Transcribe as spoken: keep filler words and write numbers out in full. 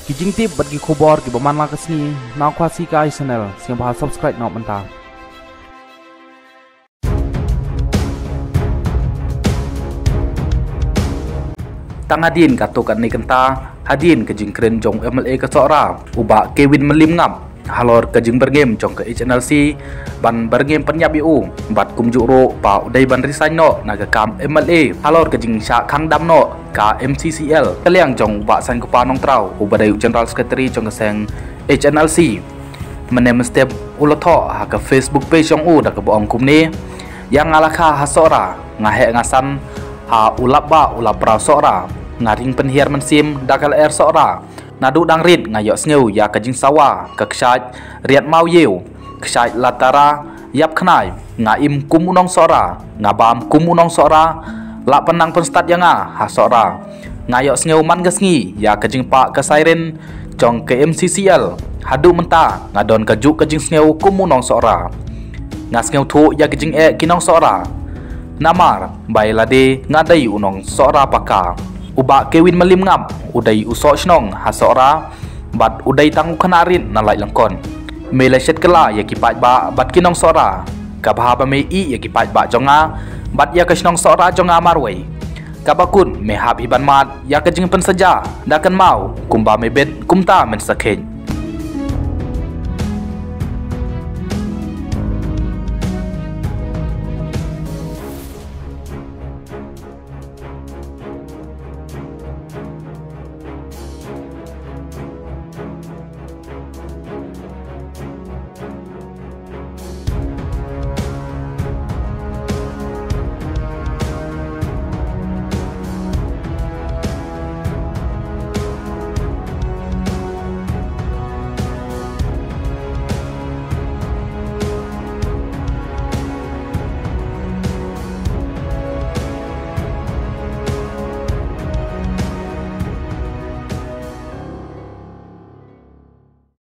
Ki jingtip bad ki khubor kiba man la ka sngi na Khasi Kai Channel, sngewbha subscribe noh mynta. Tang hadien katto katne kynta, hadien ka jingkren jong u M L A ka Sohra, u Bah Kevin Malim Ngap, halor ka jingbyrngem jong ka H N L C ban byrngem pynïap ïa u, bad kumjuh ruh ba u dei ban resign noh na ka kam M L A halor ka jingshah khang dam noh ka M C C L, ka liang jong u Bah Saiñkupa Nongtraw uba dei u General Secretary jong ka seng H N L C. Mynne mynstep u la thoh ha ka Facebook page jong u da kaba ong kumne: Ïa nga la kha ha Sohra, nga heh nga san ha u lap bah u lap brau Sohra. Nga ring pynhiar mynsiem da ka lyer Sohra. Naduh dang rit nga ïohsngew ïa ka jingsawa, ka kshaid riat maw ïew, kshaid latara, ïap khnai. Nga im kum u nong Sohra, nga bam kum u nong Sohra. La pynnang pynstad ïa nga ha Sohra. Nga ïohsngew man ka sngi ïa ka jingpah ka siren jong ka M C C L. Haduh mynta nga don kajuh ka jingsngew kum u nong Sohra. Nga sngewthuh ïa ka jingeh ki nong Sohra. Namar ba ïa lade nga dei u nong Sohra paka. U Bah Kevin Malim Ngap u dei u soh shnong ha Sohra, bad u dei tang u khynnah rit na Laitlangkot. Me la shet kylla ïa ki paidbah bad ki nong Sohra, kaba haba me ïeh ïa ki paidbah jong nga bad ïa ka shnong Sohra jong nga marwei, kaba kut me hap hi ban mad ïa ka jingpynshitom da kynmaw kumba me bit kumta men sakhet.